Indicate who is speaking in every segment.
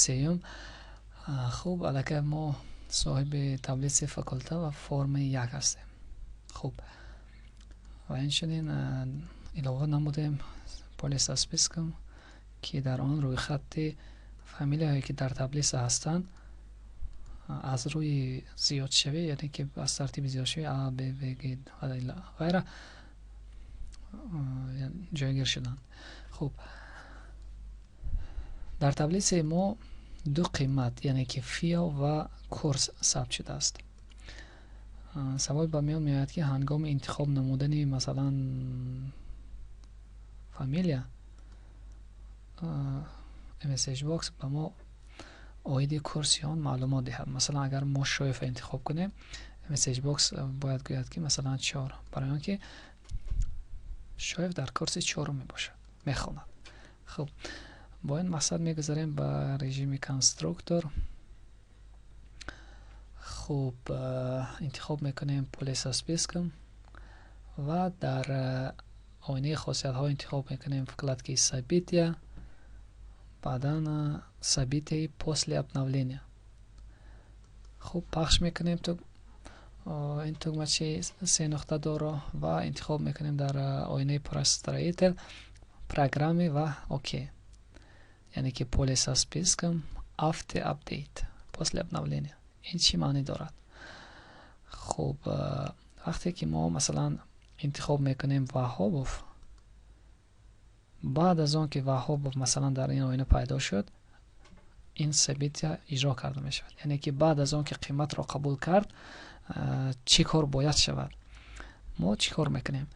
Speaker 1: Сеюм. Хуб, аллакай мо соҳиби таблицаи факулта ва формаи як ҳастем. Хуб, ва инчунин илова намудем поле со списком, ки дар он рӯйхати фамилияҳое, ки дар таблица ҳастанд, аз рӯи зиёдшавӣ, яъне ки аз тартиби зиёдшавӣ А, Б, В, Г ва ғайра ҷойгир шуданд. Хуб, дар таблицаи мо ду қимат, яъне ки ФИО ва курс сабт шудааст. Савол ба миён меояд, ки ҳангоми интихоб намудани, масалан, фамилия, MessageBox ба мо оиди курси он маълумот диҳад. Масалан, агар мо Шоева интихоб кунем, MessageBox бояд гӯяд, ки масалан чор, барои он ки Шоев дар курси чорум мебошад, мехонад. Хуб, бо ин мақсад мегузарем ба режими конструктор. Хуб, интихоб мекунем поле со списком ва дар оинаи хосиятҳо интихоб мекунем вкладки «События», баъдан «События после обновления». Хуб, пахш мекунем ин тугмачи се нуқтадорро ва интихоб мекунем дар оинаи «Построитель программы» ва «Окей», яъне ки поле со списком auto update после обновления. Ин чӣ маънӣ дорад? Хуб, вақте ки мо, масалан, интихоб мекунем Ваҳобов, баъд аз он ки Ваҳобов, масалан, дар ин оина пайдо шуд, ин события иҷро карда мешавад, яъне ки баъд аз он ки қиматро қабул кард, чӣ кор бояд шавад? Мо чӣ кор мекунем?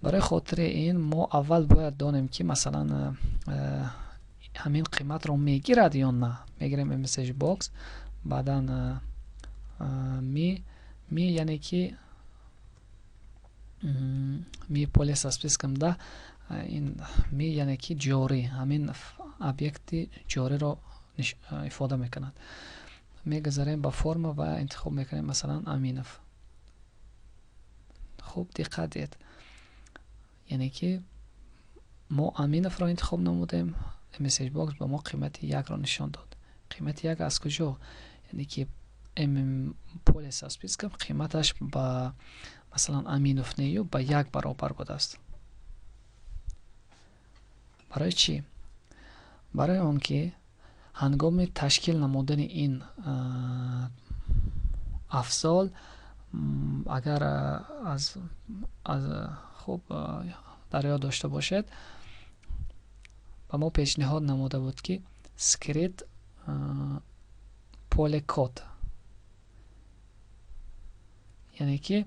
Speaker 1: Барои хотири ин мо аввал бояд донем, ки масалан ҳамин қиматро мегирад ё на. Мегирем message box, баъдан me, яъне ки me поле со списком да ин me, яъне ки ҷорӣ, ҳамин объекти ҷориро ифода мекунад. Мегузарем ба форма ва интихоб мекунем, масалан, Аминов. Хуб, диққат диҳед, яъне ки мо Аминовро интихоб намудем, message box ба мо қимати якро нишон дод. Қимати як аз куҷо? Яъне ки поле со списком қиматаш ба, масалан, Аминов нею ба як баробар будааст. Барои чӣ? Барои он ки ҳангоми ташкил намудани ин афзол, агар аз хуб дар ёд дошта бошед, ба мо пешниҳод намуда буд, ки скрыть поле код, яъне ки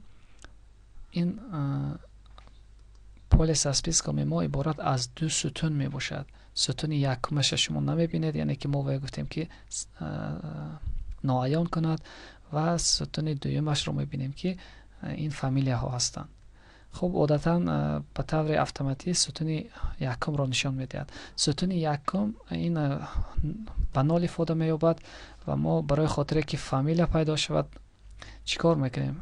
Speaker 1: ин поле со спискоми мо иборат аз ду сутун мебошад. Сутуни якумаша шумо намебинед, яъне ки мо вая гуфтем, ки ноаён кунад, ва сутуни дуюмашро мебинем, ки ин фамилияҳо ҳастанд. Хуб, одатан ба таври автоматӣ сутуни якумро нишон медиҳад. Сутуни якум ин ба нол ифода меёбад ва мо барои хотире ки фамилия пайдо шавад, чӣ кор мекунем?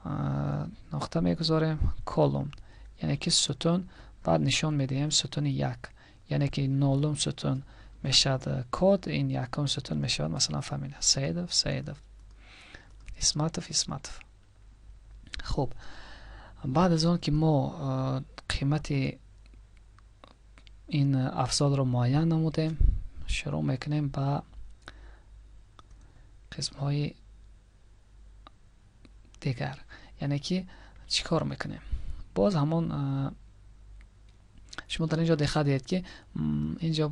Speaker 1: Нуқта мегузорем, column, яъне ки сутун, баъд нишон медиҳем сутуни як, яъне ки нолум сутун мешавад код, ин якум сутун мешавад, масалан, фамилия: Саидов, Саидов, Исматов, Исматов. Хуб, баъд аз он ки мо қимати ин афзолро муайян намудем, шурӯъ мекунем ба қисмҳои дигар, яъне ки чӣ кор мекунем? Боз ҳамон, шумо дар ин ҷо диққат диҳед, ки ин ҷо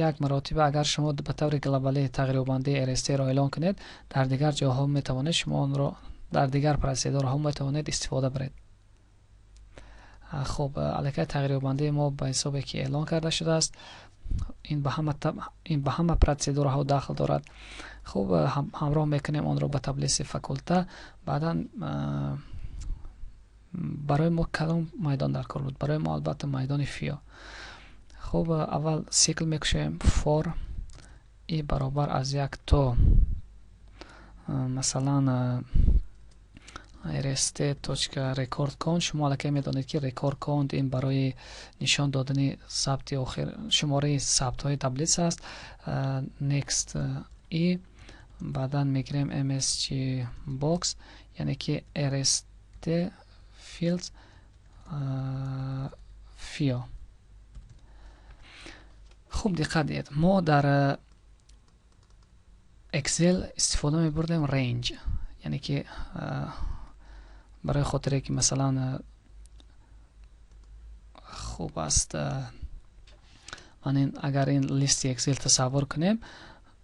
Speaker 1: як маротиба агар шумо ба таври глобалӣ тағйирёбандаи RST-ро эълон кунед, дар дигар ҷоҳо метавонед шумо онро, дар дигар процедураҳо метавонед истифода баред. Хуб, аллакай тағйирёбандаи мо ба ҳисобе ки эълон карда шудааст, ин ба ҳама процедураҳо дахл дорад. Хуб, ҳамроҳ мекунем онро ба таблицаи факулта. Баъдан барои мо кадом майдон дар кор буд? Барои мо, албатта, майдони ФИО. Хуб, аввал сикл мекушоем: for и баробар аз як то, масалан, rst точка record count. Шумо аллакай медонед, ки record count ин барои нишон додани сабти охир, шумораи сабтҳои таблица аст. Next и баъдан мегирем msg box, яъне ки rst fields fio. Хуб, диққат диҳед, мо дар Excel истифода мебурдем range, яъне ки барои хотире ки масалан, хуб аст, ман агар ин листи Excel тасаввур кунем,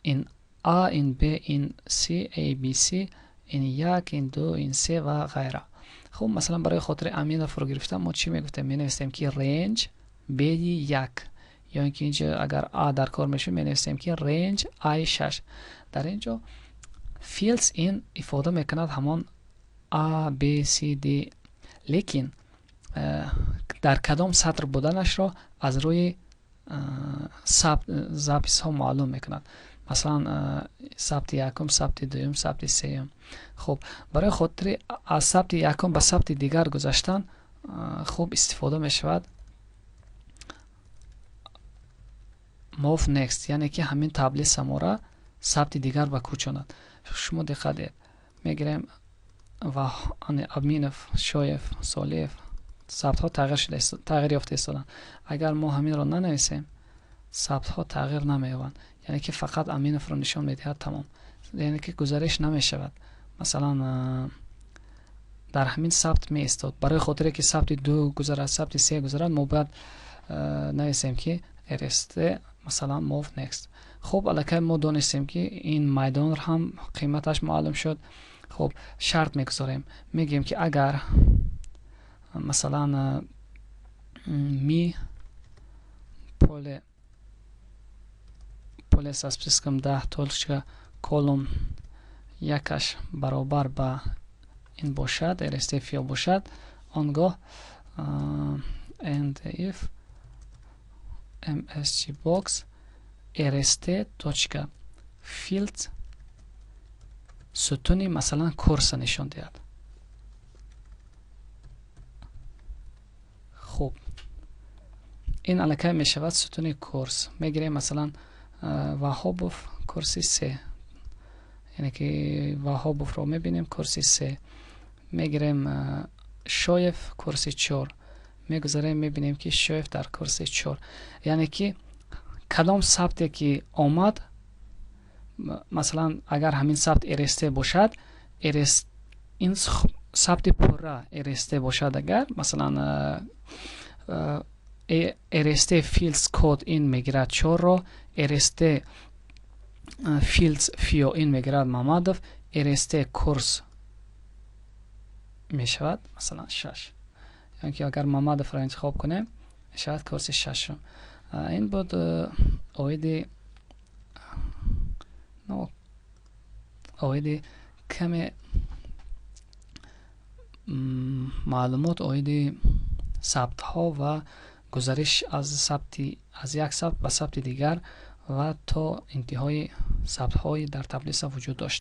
Speaker 1: ин а, ин б, ин с, a, b, c, ин як, ин ду, ин се ва ғайра. Хуб, масалан, барои хотири Аминовро гирифтан мо чӣ мегуфтем? Менависем, ки range беди як, ё ин ки инҷо агар а дар кор мешуд, менависем, ки range ай шаш. Дар ин ҷо fields ин ифода мекунад ҳамон a, b, c, d, лекин дар кадом сатр буданашро аз рӯи записҳо маълум мекунад, масалан, сабти якум, сабти дуюм, сабти сеюм. Хуб, барои хотири аз сабти якум ба сабти дигар гузаштан хуб истифода мешавад move next, яъне ки ҳамин таблица мора сабти дигар ба кӯчонад. Шумо диққат диҳед, мегирем ва Аминов, Шоев, Солиев, сабтҳо тағйир ёфта истоданд. Агар мо ҳаминро нанависем, сабтҳо тағйир намеёбанд, яъне ки фақат Аминовро нишон медиҳад, тамом, яъне ки гузариш намешавад. Масалан, дар ҳамин сабт меистод. Барои хотире ки сабти ду гузарад, сабти се гузарад, мо бояд нависем, ки rst, масалан, move next. Хуб, аллакай мо донистем, ки ин майдон ҳам қиматаш маълум шуд. Хуб, шарт мегузорем, мегӯем, ки агар масалан ми поле со списком 10 точка column якаш баробар ба ин бошад, rst fio бошад, он гоҳ end if msg box rst точка field сутуни, масалан, курса нишон диҳад. Хуб, ин аллакай мешавад сутуни курс. Мегирем, масалан, Ваҳобов, курси се, яъне ки Ваҳобовро мебинем, курси се. Мегирем Шоев, курси чор. Мегузарем, мебинем, ки Шоев дар курси чор, яъне ки кадом сабте ки омад, масалан, агар ҳамин сабт rst бошад, ин сабти пурра rst бошад, агар масалан rst fields code ин мегирад чорро, rst fields fio ин мегирад Мамадов, rst курс мешавад, масалан, шаш, ё ки агар Мамадовро интихоб кунем, мешавад курси шашум. Ин буд оиди каме маълумот оиди сабтҳо ва гузариш аз як сабт ба сабти дигар ва то интиҳои сабтҳои дар таблица вуҷуд дошт.